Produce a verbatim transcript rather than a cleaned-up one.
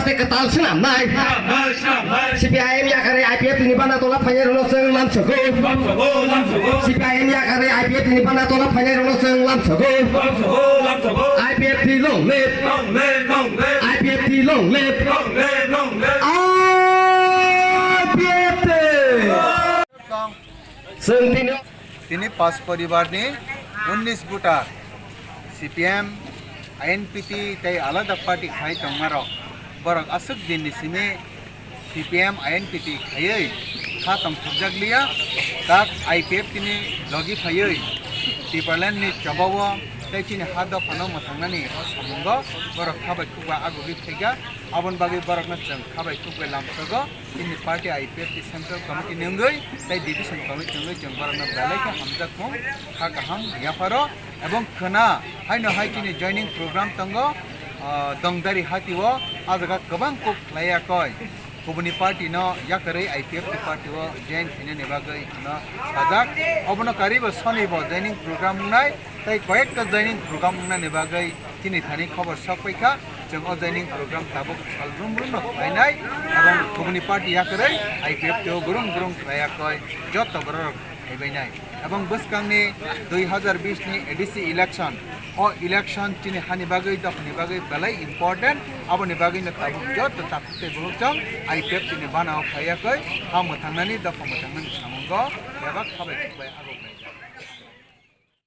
Tei kwtal swnamnai. Swnamnai, swnamnai. C P I M yakarwi I P F T ni bana tola phainairokno chwng lamsogo. Lamsogo, lamsogo. C P I M yakarwi I P F T ni bana tola phainairokno chwng lamsogo. Lamsogo, lamsogo. I P F T long live. Long live, long live. I P F T long live. Long live, long live. I P F T. Chwng tini Tini pas poribar ni unnis voter C P M, I N P T tei alada party khai tongmarok borok aswk din ni simi C P M, I N P T khaiwi kha tongthokjak liya, tak I P F T ni logi phaiwi Tipraland ni chobao tei chini ha dophano mwthangnani o samungo borok kha bai khukbai agugwi phaikha, aboni bagwi borokno chwng kha bai khukbai lamsogo. Chini party I P F T Central Committee ni wngwi tei Division Committee ni wngwi chwng borokno belai khe hamjakmung kha kaham yapharo ebong khwna haino hai chini joining program tongo, ah, Dongdari hati o ah jaga kwbang kok khlai ya koi kubuni party no yakarwi I P F T party o join khainani bagwi no sajak. Obono karibo sonibo joining program wngnai tei koyekta joining program wngnani bagwi chini thani khobor sok paikha. Chwng o joining program tabuk sal brum brum no khlainai, ebong kubuni party yakarwi I P F T o gurung gurung khlai ya koi joto borok phaibainai. Ebong bwskangni dui hazar bish ni A D C election, o election chini hani bagwi dophani bagwi belai important, aboni bagwi no tabuk joto takhuk tei bukhuk chwng I P F T ni bana o phai ya koi ha mwthangnani dopha mwthangnani samungo bebak khabai khukbai aguknai.